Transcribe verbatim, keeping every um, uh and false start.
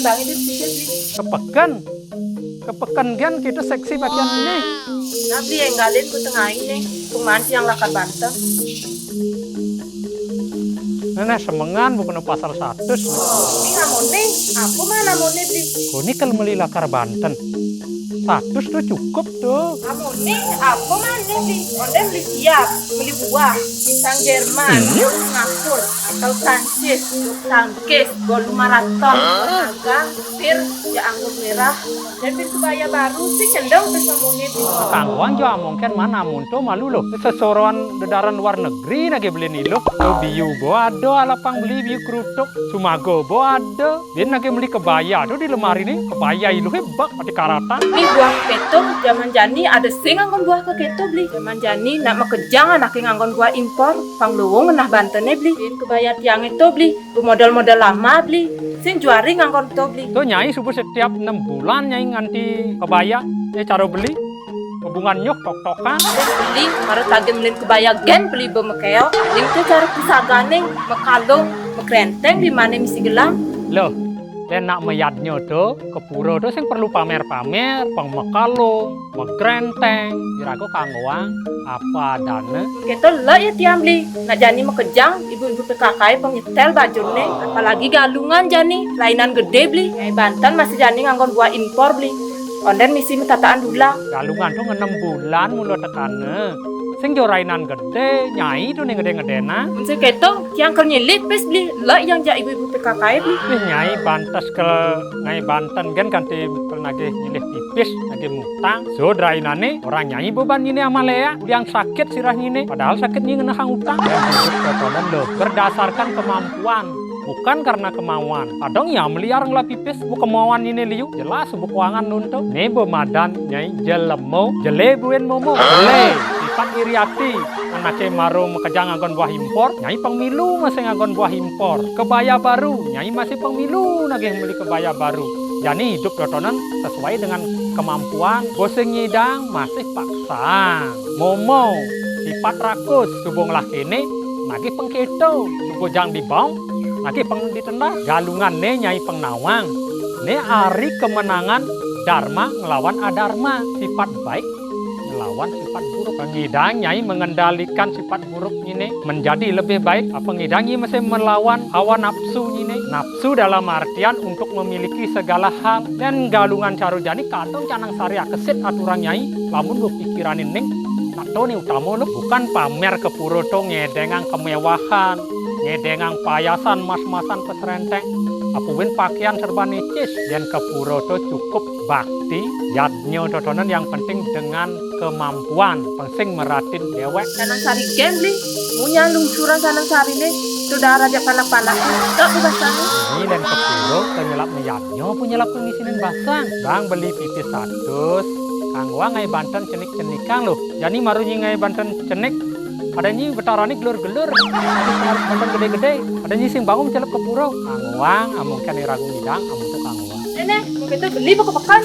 Bang, itu bisa sih. Ke peken. Ke peken gén kita seksi bagian ini. Nah, beli enggalin ku tengah ini. Kuman tiang lakar banten. Nah, nah, semengan bukan pasar satus. Ini amone, apa mah amone, beli? Kau ini kalau meli lakar banten. Satus tuh cukup tuh. Amone, apa mah, beli? Onde beli siap, beli buah, pisang Jerman, Singapura, atau Prancis, tangkis, gol maraton, naga, pir, ya anggur merah, dan pir kebaya baru sih cendong tuh amone, beli. Kanggoang jo amongken mana amonto malu loh. Sesoroan dedaran luar negeri nage beli ni loh. Tuh biu bo ado alapang beli biu kerutuk. Sumago bo ado. Dia nage beli kebaya tuh di lemari ni. Kebaya ilu hebat pati karatan. Ni buah keto zaman jani ada sing nganggon buah ke keto, beli. Zaman jani nak makejang anake nganggon buah impor. Pang luwung ngenah bantene, beli. Bin kebaya tiang itu, beli. Model-model lama, beli. Sing juari nganggon to, beli. Tuh nyai subuh setiap enam bulan nyai nganti kebaya. Ini cara beli. Hubungan nyuh tok-tokan. Beli, mara tage melin kebaya gén beli bemekeo. Ning tu cara pisagane, mekalung, mekrenteng di mana misi gelang. Loh, dan nak meyadnya tu, ke pura tu sing perlu pamer-pamer, pang mekalung, mekrenteng, irago kanggoang, apa adane. Kita lek ya tiang, beli. Nak jani makejang, ibu-ibu P K K penyetel bajune, apalagi galungan jani, rainan gede, beli. Nyai banten masih jani nganggon buah impor, beli. Onden misi metataan dula. Galungan tu ngenem bulan mula tekane. Sing jo rainan gede, nyai tu ning gede-gedena. Mun sing keto, tiang ker nyilih pis, beli. Lek yang jak ibu-ibu P K K, beli. Ih, nyai bantes kel, nyai banten gén kanti kel nagih nyilih pipis, nagih mutang. So drainane orang nyai beban nyine amalea, uliang sakit sirah nyine, padahal sakit nyine ngenehang utang. Hidup totonan loh, berdasarkan kemampuan. Bukan karena kemauan. Kadang ya meliar ngelah pipis, bu kemauan ini liu. Jelas bu kuangan nuntu. Ne bemadan nyai jelemo, jele buin momo. Jele, sifat iri hati. Anake maro makejang nganggon buah impor, nyai pang milu masih nganggon buah impor. Kebaya baru, nyai masih pang milu nagih meli kebaya baru. Jani hidup dotonan sesuai dengan kemampuan. Bosing ngidang masih paksang. Momo, sifat rakus, subuh ngelah kene, nagih pang keto, subuh jang dibaong, nagih pang ditendah. Galungan ne nyai pang nawang. Ne ari kemenangan, dharma ngelawan adharma, sifat baik ngelawan sifat buruk. Pengidang nyai mengendalikan sifat buruk nyine menjadi lebih baik. Pengidang nyai masih melawan hawa nafsu nyine. Nafsu dalam artian untuk memiliki segala hal. Dan galungan cara jani kadang canang sari akesit aturan nyai, lamun berpikiran ning. Nak to ni utama loh, bukan pamer ke pura to ngedengang kemewahan, ngedengang payasan mas-masan peserenteng, apuin pakaian serba necis, dan ke pura to cukup bakti, yadnya totonan yang penting dengan kemampuan, pang sing meratin dewek. Sanang sari gén, beli. Munya lungsuran sanang sarine, tu darah jak panak-panak, tak bebasannya. Ini dan ke pura, ke nyelap yadnya, apa nyelap ke ngisinin basang. Bang beli pipis satus, kanggoang nyai banten cenik-cenikang loh. Jani mara nyai banten cenik, ada nyai betarane gelur-gelur. Banten gede-gede, ada nyai sing bangun celep ke pura. Kanggoang, amongken irago ngidang, among tu kanggoang. Nenek, mau kita beli apa ke pekan?